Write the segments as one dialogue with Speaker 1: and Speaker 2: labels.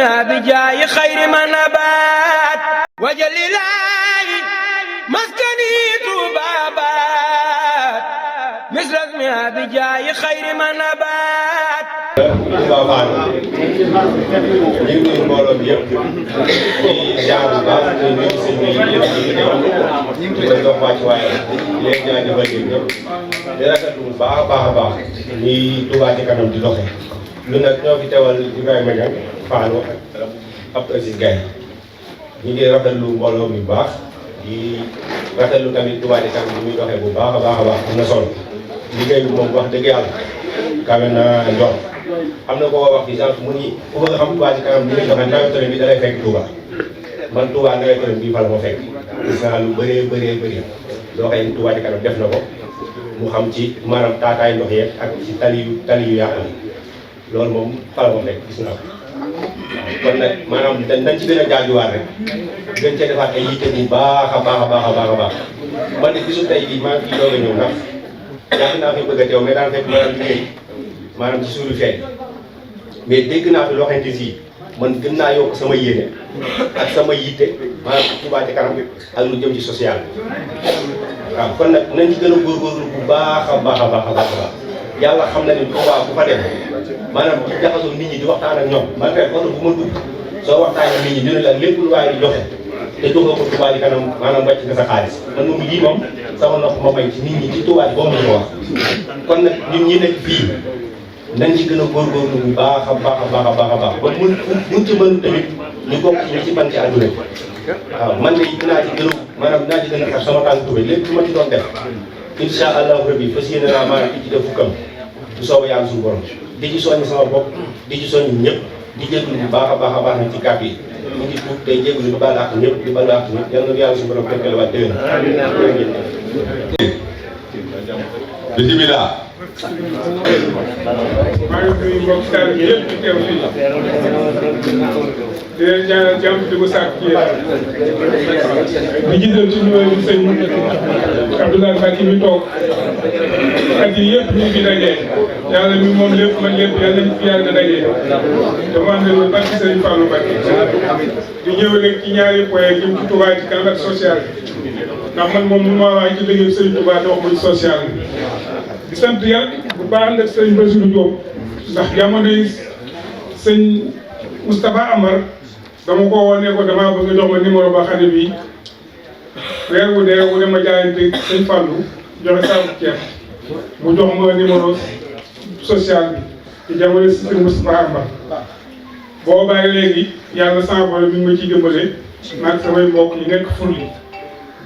Speaker 1: اسمها بجاي خير ما نبات وجل الله مسكني طبابات مثل اسمها بجاي خير ما نبات
Speaker 2: Touba Fall ñu ngi nuyu mbooloo bi yëpp di jaar bu baax di nuyu sëñ bi yëpp di leen dox wàcc waaye léegi jaajëfal yéen ñëpp di rafetlu bu baax a baax ni Touba ci kanam di doxe lu nag ñoo fi teewal Ibrahima Niang Fall ak Abdou Aziz Gaye ñu ngi rafetlu mbooloo mi bu baax di rafetlu tamit Touba ci kanam ni muy doxee bu baax a baax am na solo liggéey bi moom wax dëgg yàlla kawe na ndox am na koo wax ci sànq mu ni ku bëgg a xam Touba ci kanam ni muy doxee nawetu bi da lay fekk Touba man Touba nawetu bii fa la ma fekk gis naa lu bëree loo xëy ni Touba ci kanam def na ko mu xam ci maanaam taataay ndox yeeg ak ci tali yu yàqu loolu moom fa la ma fekk gis naa ko kon nag maanaam dañ ci gën a jaajuwaat rek gën cee defaat ay yitte bu baax a baax man de gisul tey bii maa ngi ciy doog a ñëw ndax yàgg naa fi bëgg a teew mais daan fekk maanaam liggéey maanaam ci suuru feeñ mais dégg naa fi loo xamante si man gën naa yokk sama yéene ak sama yitte maanaam Touba ci kanam ak lu jëm ci social bi waaw kon nag nañ ci gën a góorgóorlu bu baax a baax yàlla xam na ni Touba bu fa dem maanaam di jaxasoo nit ñi di waxtaan ak ñoom man kay oto bu ma dugg soo waxtaan ak nit ñi ñu ne la lépp lu waaye di joxe te joxoo ko Touba ci kanam maanaam wàcc nga sa xaalis man moom lii moom sama nopp ma may ci nit ñi ci Touba ci boobu la ko wax kon nag ñun ñi nekk fii nañ ci gën a góorgóorlu bu baax a baax ba mun ci mën tamit ñu bokk ci ñi ci ban ci àdduna bi waaw man de dinaa ci gën a maanaam dinaa ci gën a xar sama tànk tubé lépp lu ma ci doon def incha allahu rabbi fas yéene naa maanaam di ci def fukkam bu soobee yàlla suñu borom di ci soññ sama bopp di ci soññ ñëpp di jégalu bu baax a baax nag ci kàddu yi ñu ngi tuub tey jégalu di baal àq ñëpp di baal àq ñëpp yal na yàlla suñu borom fekkale waat déwén.
Speaker 3: bismillah.
Speaker 4: maa ngi nuyu mbokk taal bi yëpp di teew fii di leen ñaanal jàmm di ko sàkk ci yéen di jiital ci nuyu bi sëñ Abdoulaye Mbacke mi toog at yi yëpp ñu ngi fi dajee yàlla mi moom lépp man lépp yàlla nañu fi yàlla dajee dama am ne barke sëñ Fallou Mbacke di ñëw rek ci ñaari point jëm ci Touba ci kanam ak social ndax man moom mu ma wax ci liggéey sëñ Touba te wax muy social di sant yàlla bu baax nag sëñ Bassirou Diop ndax jamono yi sëñ Moustapha Amar dama ko woon ne ko damaa bëgg jox ma numéro ba xam ne bii weer wu dee wu dem ma jaayante sëñ Fallou joxe saabu ceeb mu jox ma numéro social bi ci jamono yi sëñ Moustapha Amar boobaa léegi yàlla sama borom mi ngi ma ciy dimbale nag samay mbokk yi nekk Furli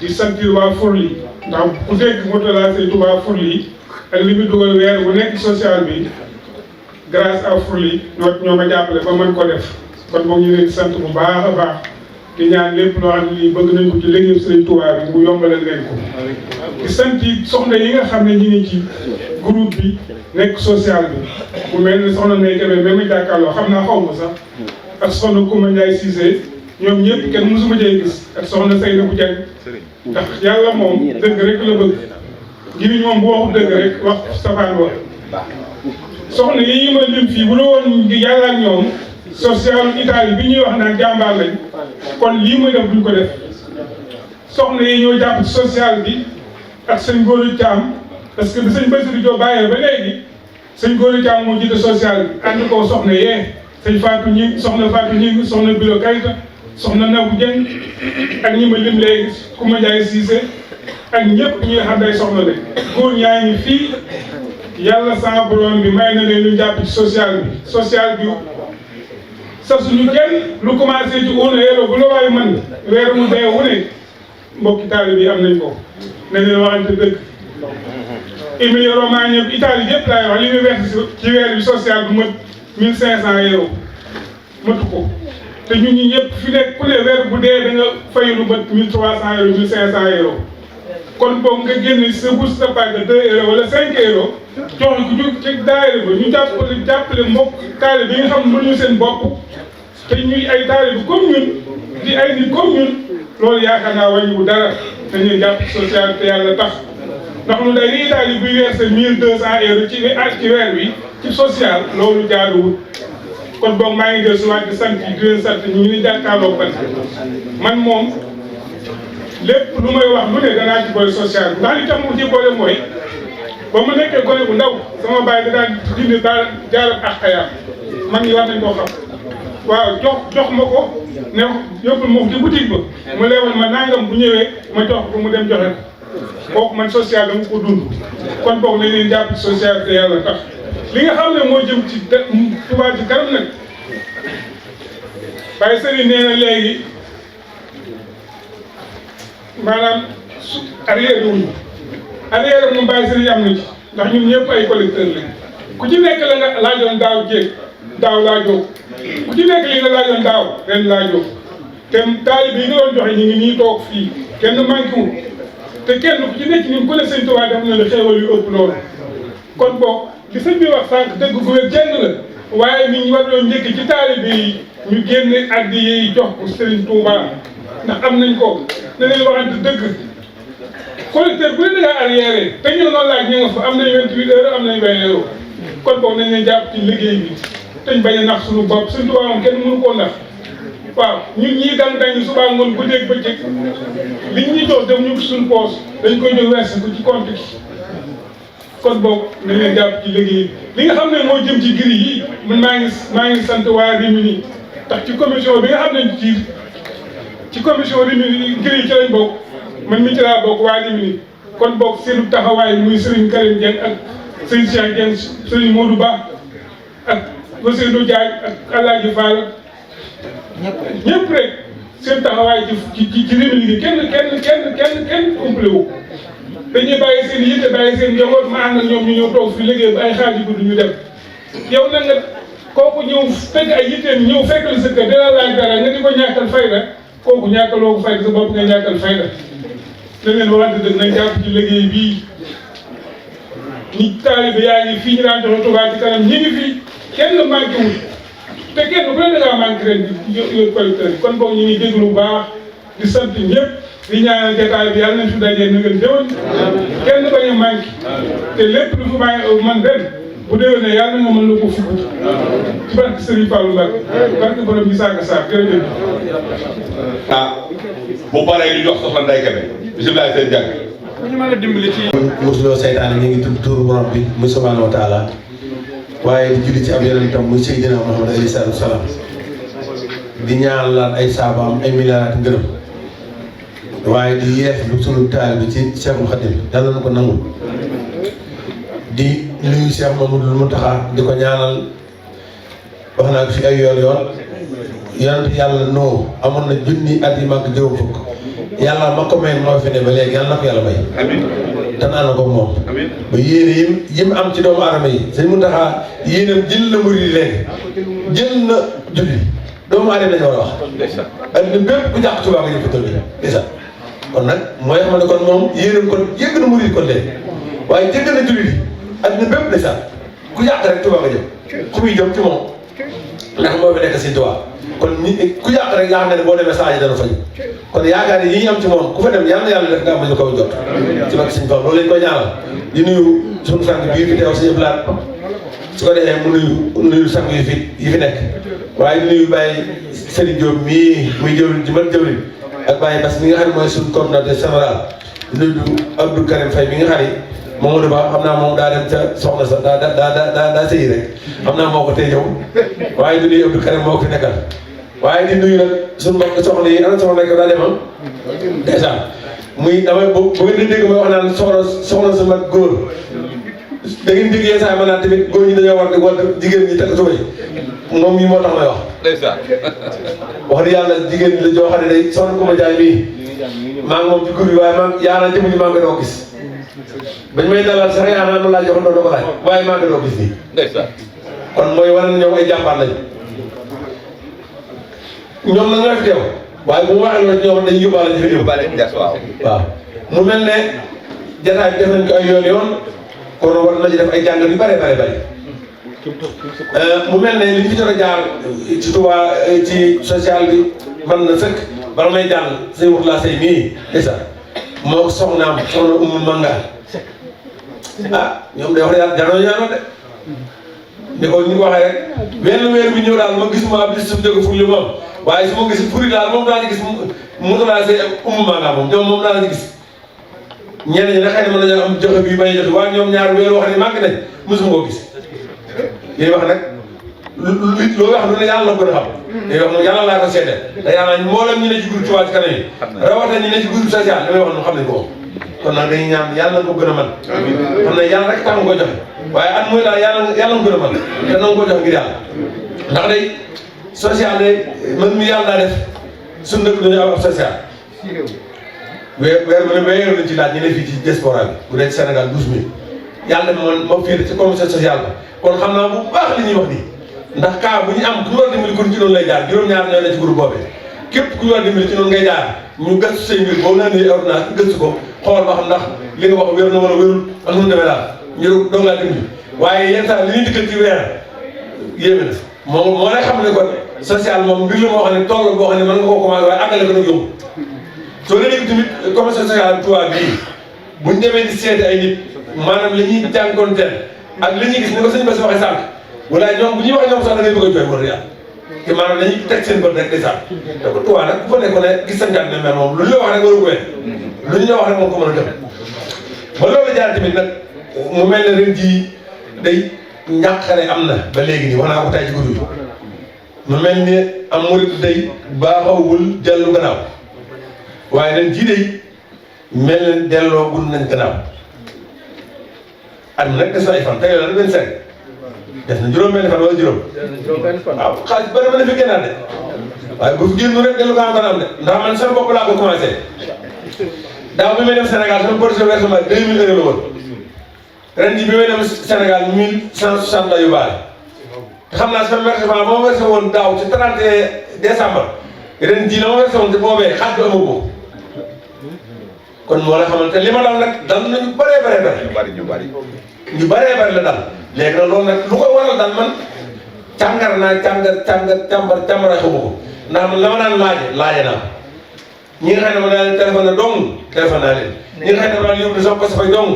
Speaker 4: di sant waa Furli ndax ku dégg moto laa sëñ Touba Furli ak li mu dugal weer bu nekk social bi grâce à Furli ñoo ma jàppale ba mën ko def kon boog ñu leen di sant bu baax a baax di ñaan lépp loo xam ne lii bëgg nañ ko ci liggéeyu Sëriñ Touba bi mu yombalal leen ko. di sant yi soxna yi nga xam ne ñu ngi ci groupe bi nekk social bi mu mel ne soxna Ndeye Kébé même ma jàkkaarloo xam naa xaw ma sax ak soxna Koumba Ndiaye Cissé ñoom ñëpp kenn mosuma cee gis ak soxna Seydou Dieng ndax yàlla moom dëgg rek la bëgg. ngir moom bu waxu dëgg rek wax safaan wax soxna yi ma lim fii bu la woon yàlla ak ñoom social Italie bi ñuy wax naan jàmbaar lañ kon lii muy def duñ ko def soxna yi ñoo jàpp ci social bi ak sëñ Góoru Caam parce que bi sëñ Bassirou Diop bàyyee ba léegi sëñ Góoru Caam moo jiite social bi ànd ko soxna yee sëñ Fatou ñi soxna Fatou ñi soxna Bilo Kayta soxna Nabou Dieng ak ñi ma lim léegi Koumba Ndiaye Cissé ak ñëpp ñi nga xam day soxla de góor ñaa ngi fii yàlla sama borom bi may na leen ñu jàpp ci social bi sa suñu kenn lu commencé ci 1 euro bu la waaye mën weer mu dee wu ne mbokki taali bi am nañ ko na leen waxante dëgg Emilia Romagna ñëpp Italie yëpp laay wax li muy verse ci weer bi social bu mat 1500 euros matu ko te ñun ñi ñëpp fi nekk ku ne weer bu dee da nga fay lu mat 1300 euros 1500 euros kon boog nga génne sa bourse sa pack de 2 euros wala 5 euros jox ko jóg ci daayira ba ñu jàppale mbokk taalibe bi nga xam ne mënuñu seen bopp te ñuy ay taalibe comme ñun di ay nit comme ñun loolu yaakaar naa wàññiwu dara dañuy jàpp social te yàlla tax ndax lu day lii taalibe buy verser 1200 euros ci weer wi ci social loolu jaaduwul kon boog maa ngi jël si waat di sant di leen sant ñu ngi jàkkaarloo man moom lépp lu may wax lu ne danaa ci boole social ndax li tax mu ci boole mooy ba mu nekkee gone bu ndaw sama baay da daan dindi daal jaarab ak xayaam man ñi war nañ koo xam waaw jox ma ko ne yóbbul ma ko ci boutique ba mu leewal ma nangam bu ñëwee ma jox ko mu dem joxe ko kooku man social dama ko dund kon boog nañ leen jàpp ci social te yàlla tax li nga xam ne moo jëm ci Touba ci kanam nag Baye Serigne nee na léegi maanaam arrière wuñu arrière moom Baye Serigne am na ci ndax ñun ñëpp ay collecteur lañ ku ci nekk la nga laajoon daaw jéeg daaw laajoo ku ci nekk li nga laajoon daaw ren laajoo te taalibe yi nga doon joxe ñu ngi nii toog fii kenn manqué wu te kenn ku ci nekk ñun ku ne Sëñ Tuubaa def na la xéewal yu ëpp loolu kon boog li sëñ bi wax sànq dëgg gu wér jenn la waaye ni ñu war doon njëkk ci taalibe yi ñu génne addi yi jox ko Sëriñ Tuubaa ndax am nañ ko ne leen waxante dëgg collecteur bu ne da ngaa arrière te ñu noonu laaj ñu nga fa am nañ 28 heures am nañ 20 euros kon boog nañ leen jàpp ci liggéey bi te ñu bañ a nax suñu bopp Sëriñ Tuubaa moom kenn mënu koo nax waaw ñun ñii dang dañu suba ngoon guddeeg bëccëg liñ ñuy jox dem ñu suñu poos dañ koy jël verser ko ci compte bi kon boog nañ leen jàpp ci liggéey li nga xam ne moo jëm ci giri yi man maa ngi sant waa Rimini tax ci commission bi nga xam ne ci commission Rimini giri yi ci lañ bokk man mi ci laa bokk waa Rimini kon boog seen taxawaay muy Serigne Karim Dieng ak Serigne Cheikh Dieng Serigne Modou Ba ak Ousseynou Diagne ak Alaaji Fall ñëpp rek seen taxawaay ci Rimini gi kenn umpale wu dañuy bàyyi seen yitte bàyyi seen njaboot ma ànd ak ñoom ñu ñëw toog fi liggéey ba ay xaaj yu gudd ñu dem yow na nga kooku ñëw fekk ay yitteem ñëw fekk la sa kër dina laaj dara nga di ko ñàkkal fayda kooku ñàkkaloo ko fayda sa bopp nga ñàkkal fayda dañ leen waxante dëgg nañ jàpp ci liggéey bii ñi taalibe yaa ngi fii ñu daan joxe Touba ci kanam ñi ngi fii kenn manqué wul te kenn ku ne da ngaa manqué ren di yor collecteur yi kon boog ñu ngi déglu bu baax di sant ñëpp di ñaanal jotaay bi yàlla nañ fi dajee na ngeen déwén kenn bañ a manqué te lépp lu fi man ren bu déwénee yàlla nga mën la ko fukk ci barke Serigne Fallou Mbacke barke borom bi Saka Sarr jërëjëf.
Speaker 2: bu paree ñu jox soxna Ndeye Kébé bisimilah seen jàng.
Speaker 1: ku ñu mën a dimbali ci.
Speaker 3: musuloo seytaane ñu ngi tudd turu borom bi muy subhanahu wa taala waaye di julli ci ab yonentam muy Seydina Muhammad alayhi salaatu wa salaam di ñaanal ay saabaam ay milliards ngërëm waaye di yees lu sunu taal bi ci Cheikhul Khadim yàlla na ko nangu di nuyu Cheikh Mamadou Mountakha di ko ñaanal wax naa ko fi ay yoon yonent yàlla noo amoon na junni at yi mag juróom fukk yàlla ma ko may moo fi ne ba léegi yàlla na ko yàlla may te naan na ko moom ba yéene yim am ci doomu aadama yi sëñ Mountakha yéenam jël na murid léegi jël na julli doomu aadama lañu war a wax adduna bépp ku jàpp Tuubaa nga jëf ko tël kon nag mooy xam ne kon moom yéenam kon yëgg na murid kon léegi waaye jëgg na julli adduna bépp ndeysaan ku yàq rek Tuubaa nga jëm ku muy jëm ci moom ndax moo fi nekk Sëñ Tuubaa kon ku yàq rek yaa xam ne boo demee saa yi dana faj kon yaakaar yi ñu am ci moom ku fa dem yàlla na yàlla def nga am ñu koy jot ci barke Sëñ Fall loolu lañ koy ñaanal di nuyu suñu sang bii fi teew Sëñ Blaat su ko defee mu nuyu sang yi fi nekk waaye di nuyu Baye Serigne Diop mii muy jëwriñ ci man jëwriñ ak Baye Bass mi nga xam ne mooy suñu coordinateur général di nuyu Abdou Karim Faye mi nga xam ne Mamadou Ba xam naa moom daa dem ca soxna sa daa sëyi rek xam naa moo ko tey ñëw waaye di nuyu Abdou Karim moo ko fi nekkal waaye di nuyu nag suñu mbokk soxna yi ana soxna nekk daa demal dèjà muy damay bu ngeen di dégg may wax naan soxna su mag góor da ngeen dégg yenn saa yi ma naan tamit góor ñi dañoo war di wala jigéen ñi takk tubay moom mii moo tax may wax wax dëgg yàlla jigéen ñi la joo xam ne day soxna ku ma jaay mii maa ngi moom ci góor yi waaye maa yàlla jëmuñu maa ngi doo gis bañ may dalal sax yaa naan ma laaj jox doo ko laaj waaye maa ngi doo gis nii kon mooy wane na ñoom ay jàmbaar lañ ñoom nag ñoo fi teew waaye bu ma waxee loolu ñoom dañuy yóbbaale ci vidéo waaw mu mel ne jataay bi def nañ ko ay yoon kon war nañu def ay jàngat yu bare mu mel ne li ñu fi jot a jaar ci Touba ci social bi man na sëkk bala may jàll say wax laa say nii dèjà moo soxnaam soxna Umu Manga ñoom day wax yàlla janoo de ni ko ñu waxee rek wenn weer bi ñëw daal ma gis ma ab liste jóge fur li moom waaye su ma gis furi daal moom daa gis mu commencé maanaa moom ñoom moom daa la gis ñenn ñi nag xëy na mën nañoo am joxe bii bañ a joxe waaye ñoom ñaar weer wax ne manqué nañ mosuma koo gis yéen wax nag lu wax lu ne yàlla la ko xam yéen wax nag yàlla laa ko seedeel te yàlla mboolem ñu ne ci groupe Touba Ca Kanam yi rawatina ñu ne ci groupe social li may wax noonu xam nañ ko kon nag dañuy ñaan yàlla na ko gën a mën xam ne yàlla rek tax nga ko joxe waaye at mooy daal yàlla na ko gën a mën te na nga ko joxe ngir yàlla ndax day social day man mi yàlla daa def suñu dëkk dañu am ab social weer bu ne weer lañ ci laaj ñu ne fii ci diaspora bi bu dee ci Sénégal 12000 yàlla man ma fii ci commission sociale ba kon xam naa bu baax li ñuy wax nii ndax cas bu ñu am ku ñu war a dimbali kon ci noonu lay jaar juróom-ñaar ñoo ne ci groupe boobee képp ku ñu war a dimbali ci noonu ngay jaar ñu gëstu say mbir boobu naa ne ordonnance gëstu ko xool ba xam ndax li nga wax wér na wala wérul ak nu mu demee daal ñu doog laa dimbali waaye yenn saa li ñuy dikkal ci weer yéeme na moo lay xam ne kon social moom mbir la moo xam ne tool boo xam ne mën nga koo commencé waaye àggale ko nag yomb soo léegi tamit commission sociale Touba bii buñ demee di seeti ay nit maanaam li ñuy jànkoonteel ak li ñuy gis ni ko sëñ Bass waxee sànq wala ñoom bu ñuy wax ñoom sax da ngay bëgg a jooy war yàlla te maanaam dañuy teg seen bët rek day sànq te ko Touba nag bu fa nekkoon ne gis sa njàng ne mel moom lu ñu la wax rek waru ko wér lu ñu la wax rek moom ko mën a def ba loolu jaar tamit nag mu mel ne ren jii day njàqare am na ba léegi nii wax naa ko tay ci guddi bi mu mel ni am murit day baaxawul dellu gannaaw waaye ren jii day mel ne delloo gun nañ gannaaw at mi nag des na ay fan tey la 25 def na juróom-benn fan wala juróom waaw xaalis bëri ba na fi génnaat de waaye bu fi génn rek dellu gannaaw de ndax man sama bopp laa ko commencé daaw bi may dem Sénégal sama projet versement 2000 euros la woon ren jii bi may dem Sénégal 1160 la yóbbaale te xam naa sama versement moo versé woon daaw ci 31 décembre ren jii la ma versé woon te boobee xaaj bi amoo ko kon moo la xamante li ma dal nag dal na ñu bëree bëri la dal léegi nag loolu nag lu ko waral dal man càngar naa càmbara xamu ko ndax man la ma daan laaje naa ñi nga xam ne ma naa leen téléphone na dong téléphone naa leen ñi nga xam ne ma daan yóbbu sama poste fay dong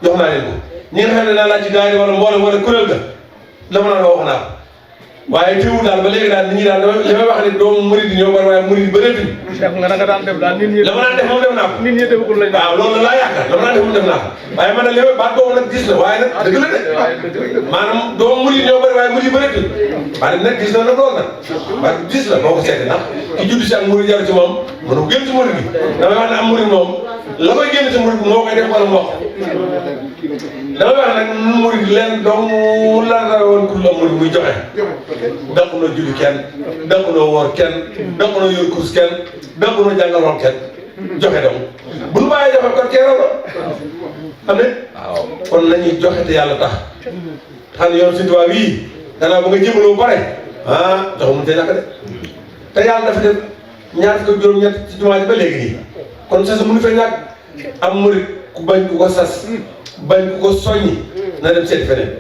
Speaker 3: jox naa leen ko ñi nga xam ne naa laaj ci daayira wala mboolem wala kuréel ga la ma naan wax naa ko waaye teewul daal ba léegi daal nit ñi daal li may wax ni doomu murid yi ñoo bari waaye murid yi bëreetuñ.
Speaker 5: def nga na nga daan def daal nit ñi.
Speaker 3: la ma daan def moom def naa ko.
Speaker 5: nit ñi defagul lañ.
Speaker 3: waaw loolu laa yaakaar la ma daan def moom def naa ko waaye man nag li may baat boobu nag gis na waaye nag dëgg la de maanaam doomu murid yi ñoo bari waaye murid yi bëreetuñ waaye nag gis na nag loolu nag waaye gis la boo ko seetee ndax ki judd si ak murid yaru ci moom mënu ko génn ci murid bi damay wax ne am murid moom la koy génn ci murid bi moo koy def wala mu wax damay wax nag murid leen dong la woon ku la murid muy joxe dàq na julli kenn dàq na woor kenn dàq na yor course kenn dàq na jàngaloon kenn joxe dong bu nu bàyyee joxe kon kee raw la xam ne waaw kon nañuy joxe te yàlla tax xam ne yoon si tubaab yii danaa ba nga jébaloo ba pare joxe mu te ñàkk de te yàlla dafa def ñaar fukk ak juróom-ñett ci jumaa ji ba léegi nii kon sas mënu fee ñàkk am murid ku bañ ku ko sas bañ ku ko soññi na dem seeti feneen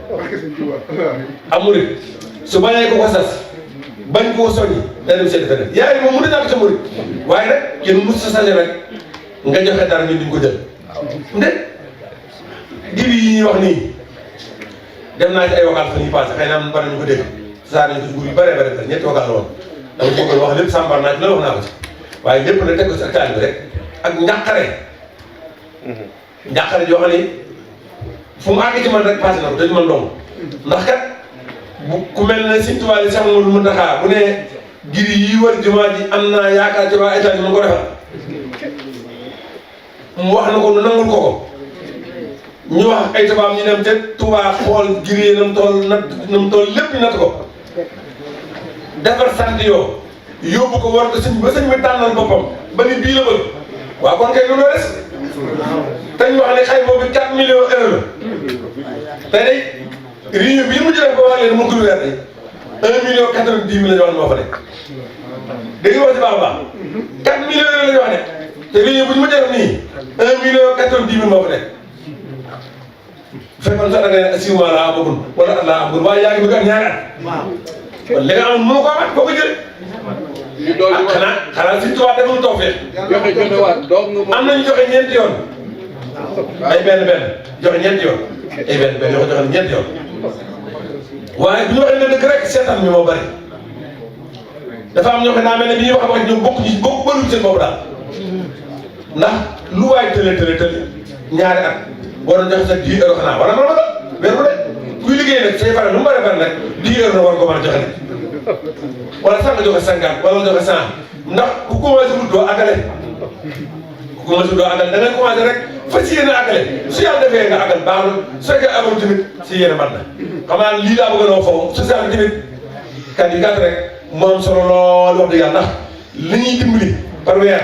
Speaker 3: am murid su bañee ko ko sas bañ ko soññi na dem seeti feneen yaay moom mën na ñàkk sa murid waaye nag kenn mës sa sañe rek nga joxe dara ñu duñ ko jël nde giri yi ñuy wax nii dem naa ci ay vocal fan yi passé xëy na am bari ñu ko dégg saa nañ ko ci gur yu bëree bëri ñetti vocal la woon dama bëggoon wax lépp sàmbar naa ci loolu wax naa ko ci waaye lépp nag teg ko ci ak taalibe rek ak njàqare njàqare yoo xam ne fu mu àgg ci man rek passé na ko dañu man dong ndax kat bu ku mel ne Sëñ Tuubaa sax mu mën taxaa bu ne giri yi wër jumaa ji am naa yaakaar ci waa état bi mu ko defal mu wax na ko nu nangul ko ko ñu wax ay tubaab ñu dem te Tuubaa xool giri yi na mu toll lépp ñu natt ko defar sant yoo yóbbu ko war ko sëñ ba sëñ bi tànnal boppam ba ni bii la bëgg waaw kon kay lu loo des te ñu wax ne xay boobu 4 millions euros la te day réunion bi mu jëlee ko wax leen mu ngi weer day 1 million 90 mille la ñu wax ne moo fa nekk dégg nga wax ci baax a baax 4 millions euros la ñu wax ne te réunion bu ñu mu jëlee nii 1 million 90 mille moo fa nekk bu fekkoon sax da ngay ne 6 mois laa amagul wala at laa amagul waaye yaa ngi bëgg am ñaari at kon li nga am mënu ko amaat boo ko jëlee xanaa Sëñ Tuubaa deful tawfeex
Speaker 5: joxe waat doog nga
Speaker 3: am nañu joxe ñeenti yoon ay benn joxe ñeenti yoon ay benn yoo ko joxe ñeenti yoon waaye bu ñu waxee ne dëgg rek seetaan mi moo bari dafa am ñoo xam ne daa mel ne bi ñuy wax ak ñoom bokk ci bokk bëriwul seen bopp daal ndax lu waay tële ñaari at boo doon joxe sa 10 euros xanaa wala man ma doon weer bu ne kuy liggéey nag say faral lu mu bari bari nag 10 euros na war ko mën a joxe nag wala sax nga joxe 50 wala nga joxe 100 ndax ku commencé wut doo àggale ku commencé wut doo àggale da ngay commencé rek fas yéene àggale su yàlla defee nga àggal baax na su fekkee amul tamit si yéene mat na xam naa lii laa bëgg a wax foofu social bi tamit kan yu gàtt rek moo am solo lool wax dëgg yàlla ndax li ñuy dimbali par weer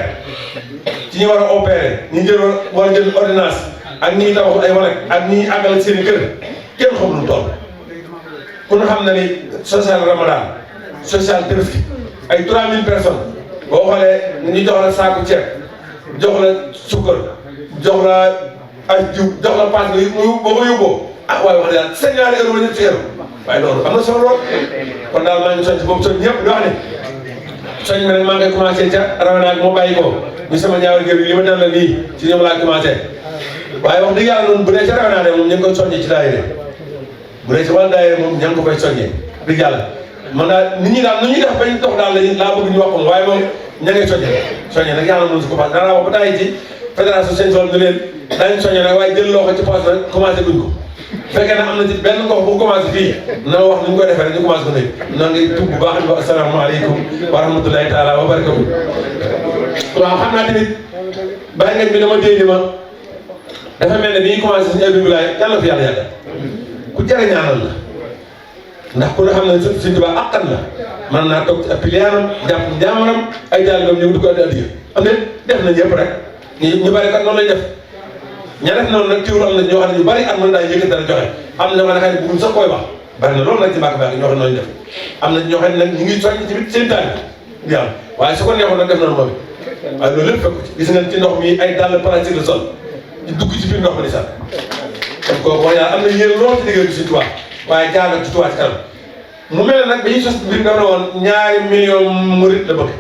Speaker 3: ci ñi war a opérer ñi jël war a jël ordonnance ak ñi tabax ay wanag ak ñi àggal seen i kër kenn xamul nu mu toll ku ñu xam na ni social Ramadan social Tabaski ay 3000 personnes boo xoolee ñu jox la saako ceeb jox la sukkar jox la ay jiw jox la paas nga boo ko yóbboo ah waaye wax dëgg yàlla seen ñaari euro wala ñetti euro waaye loolu am na solo lool kon daal maa ngi soñ si boobu soñ ñëpp di wax ne soñ bi nag maa ngi commencé ca Ramadan moo bàyyi ko ñu sama ñaari gër li ma daan la nii ci ñoom laa commencé waaye wax dëgg yàlla noonu bu dee ca Ramadan moom ñu ngi koy soññee ci daayira bu dee ci wàllu daayira moom ña ngi ko fay soññee dëgg yàlla man daal nit ñi daal nu ñuy def bañ dox daal laa bëgg ñu wax ko waaye moom ña ngay soññee nag yàlla noonu su ko fas danaa wax ba tàyyi ci fédération seen tool ñu leen daañu soññee nag waaye jël loo ko ci poche rek commencé guñ ko fekkee na am na ci benn gox bu commencé fii na wax ni ñu koy defee rek ñu commencé ko nekk noonu ngay tuub bu baax di wax asalaamaaleykum wa rahmatulahi taala wa barakatu waaw xam naa tamit bàyyi ngeen bi dama déy ni ma dafa mel ne bi ñuy commencé suñu Abibou Laye yàlla fi yàlla yàggal ku jar a ñaanal la ndax ku ne xam ne Sëñ Tuubaa àqan la mën naa toog ci ab piliyaanam jàpp njaamanam ay taalibeem ñëw di ko andi addiya am ne def na ñëpp rek ñu bari kat noonu lay def ña def noonu nag tiwul am na ñoo xam ne ñu bari at mën daa yëkkati dara joxe am na ñoo xam ne xëy na bëgguñ sax koy wax bari na loolu nag ci mbàkk baax ñoo xam ne noonu def am na ñoo xam ne nag ñu ngi soññ ci seen taalib yàlla waaye su ko neexoon nag def noonu moom it waaye loolu lépp fekk ci gis ngeen ci ndox mi ay dàll plastique la sol di dugg ci biir ndox mi di sax kon kooku wax yàlla am na yéen lool ci liggéey bi Sëñ Tuubaa waaye jaar ci Tuubaa ci kanam mu mel ne nag bi ñuy sos biir dafa ne woon 2 millions murit la bëgg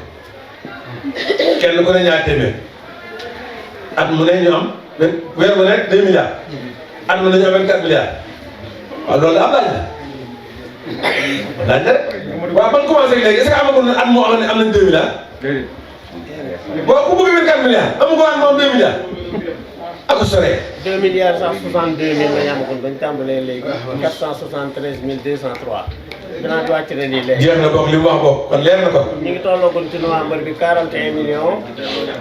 Speaker 3: kenn ku ne 2 téeméer at mu ne ñu am weer bu nekk 2 milliards at mu ne ñu am 24 milliards waaw loolu am laaj la laaj la rek waaw ban commencé léegi est-ce que amagul at moo xam ne am nañ 2 milliards waaw ku bëgg 24 milliards amagul at moo am 2 milliards ak sore
Speaker 6: 2 milliards 162 mille la ñu amagoon bañ tàmbalee léegi 473 203 dinaa di wàcc na nii léegi.
Speaker 3: jeex na boog li mu wax boog kon leer na ko.
Speaker 6: ñu ngi tolloogoon ci novembre bi 41 millions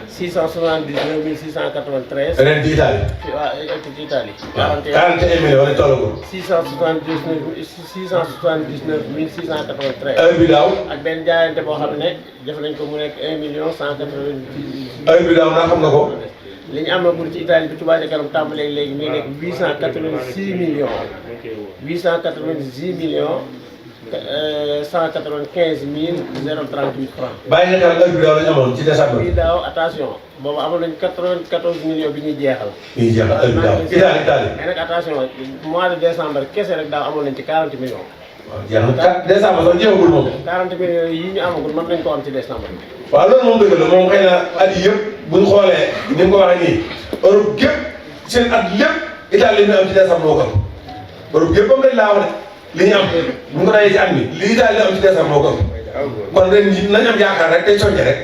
Speaker 6: 679 mille 693.
Speaker 3: ren ci Italie.
Speaker 6: waaw ci Italie.
Speaker 3: 41 millions wala tollagul.
Speaker 6: 679 mille 693.
Speaker 3: heure bi daaw.
Speaker 6: ak benn jaayante boo xam ne def nañ ko mu nekk 1 million 198.
Speaker 3: heure bi daaw naa xam nga ko.
Speaker 6: li ñu amagul ci Italie bi Touba Ca Kanam tàmbalee léegi mi ngi nekk 886 millions 886 millions 195 mille 038 francs.
Speaker 3: bàyyi nga xel heure bi daaw la ñu amoon ci décembre.
Speaker 6: bii daaw attention boobu amoon nañu 94 millions bi ñuy jeexal.
Speaker 3: bi ñuy jeexal heure bi daaw Italie.
Speaker 6: mais nag attention mois de décembre kese rek daaw amoon nañu ci 40 millions.
Speaker 3: waaw jeex na décembre sax jeexagul moom.
Speaker 6: 40 millions yi ñu amagul mën nañu ko am ci décembre bi.
Speaker 3: waaw loolu moom dëgg la moom xëy na at yii yëpp bu ñu xoolee ni nga ko waxee nii Europe gépp seen at lépp Italie li ñu am ci décembre moo ko am Europe gépp am dañ laa wax de li ñu am bu ñu ko dajee ci at mi li Italie li am ci décembre moo ko am kon ren jii nañ am yaakaar rek tey soññe rek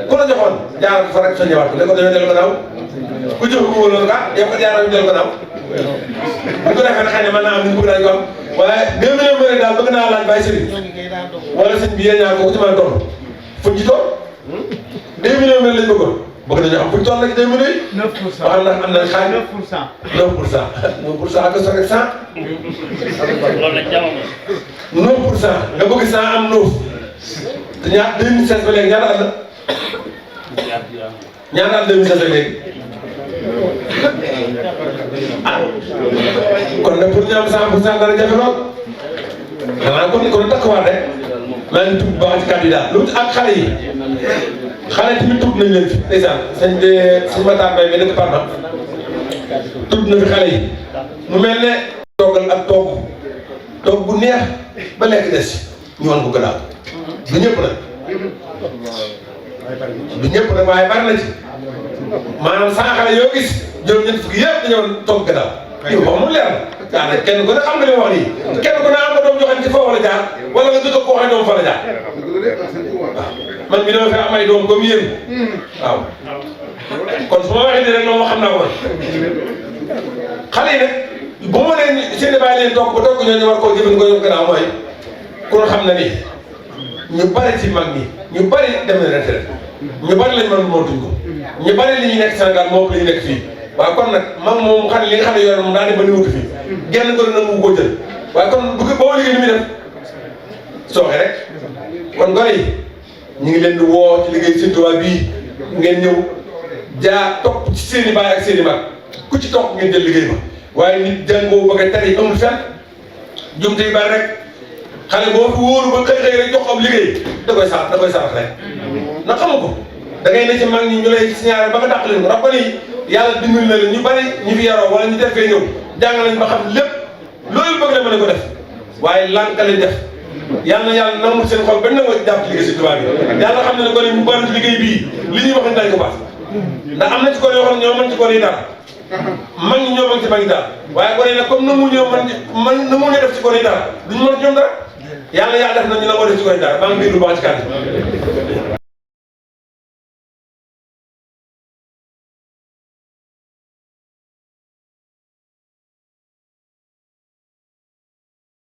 Speaker 3: ku la joxoon jaaral fa rek soññewaat ko ne ko dañoo dellu gannaaw ku jox ko loolu ka yow ko jaaral ñu dellu gannaaw bu ko defee xëy na mën naa am ni bëgg naa ko am waaye 2 millions bëri daal bëgg naa laaj bàyyi sëriñ wala sëñ bi yéen ñaar ko ci mën a toll fuñ ci toll 2 millions mel lañ bëggoon bëgg nañu am fuñ toll rek 2 millions yi
Speaker 6: 9%.
Speaker 3: wax am na xaaj
Speaker 6: 9%.
Speaker 3: 9% ak sa rek 100
Speaker 6: loolu la jamono.
Speaker 3: 9% nga bëgg 100 am 9 te ñaar 2016 ba léegi ñaata at la ñaata at 2016 ba léegi ah kon nag pour ñu am 100% dara jafe lool xanaa kon takkuwaat rek maa ngi tudd bu baax ci candidat lu ak xale yi xale tamit tudd nañ leen fi ndeysaan sëñ Matar Mbaye mi nekk Parma tudd na fi xale yi mu mel ne toogal ak toog bu neex ba lekk des ñu wan ko gannaaw du ñëpp nag du ñëpp nag waaye bari na ci maanaam 100 xale yoo gis juróom-ñett fukki yëpp dañoo toog gannaaw yow wax mu leer na daanaka kenn ku ne xam nga li ma wax nii kenn ku ne am nga doom moom fa la jaar man mi dama fi am ay doom comme yéen waaw kon su ma waxee nii rek loolu xam naa ko xale yi nag bu ma leen seen i bàyyi leen toog ba toog ñooñu war koo jëfandikoo ñoom gannaaw mooy ku ne xam na ni ñu bari ci mag ñi ñu bari dem na retraite ñu bari lañ mën mootuñ ko ñu bari li ñu nekk Sénégal moo li ñu nekk fii waaw kon nag mag moom xam ne li nga xam ne yore moom daa dem ba niwutu fii genn gën nangu koo jël waaye kon bu ko boo liggéey ni muy def sooxe rek kon gone yi ñu ngi leen di woo ci liggéey Sëñ Tuubaa bii ngeen ñëw jaa topp ci seen i baay ak seen i mag ku ci topp ngeen jël liggéey ba waaye nit jàngoo bëgg a tari amul fenn jumte yi bari rek xale boo fi wóoru ba xëy rek jox am liggéey da koy sarax rek na xamu ko da ngay ne ci mag ñi ñu lay signalé ba nga dàq leen ko rabbali yàlla dimbali na leen ñu bari ñu fi yaroo wala ñu def fee ñëw jàng nañ ba xam lépp loolu bëgg na mën a ko def waaye lànk lañ def yàlla na yàlla namul seen xol ba nangoo jàpp ci liggéey si tubaab bi yàlla xam ne ne gone ñu bari ci liggéey bii li ñuy wax dañ ko baax ndax am na ci gone yoo xam ne ñoo mën ci gone yi dara mag ñi ñoo mën ci mag yi dara waaye gone yi nag comme nangu ñoo man nangu ñoo def ci gone yi dara duñu mën ci ñoom dara yàlla def na ñu nangoo def ci gone yi dara maa ngi biir lu baax ci kàddu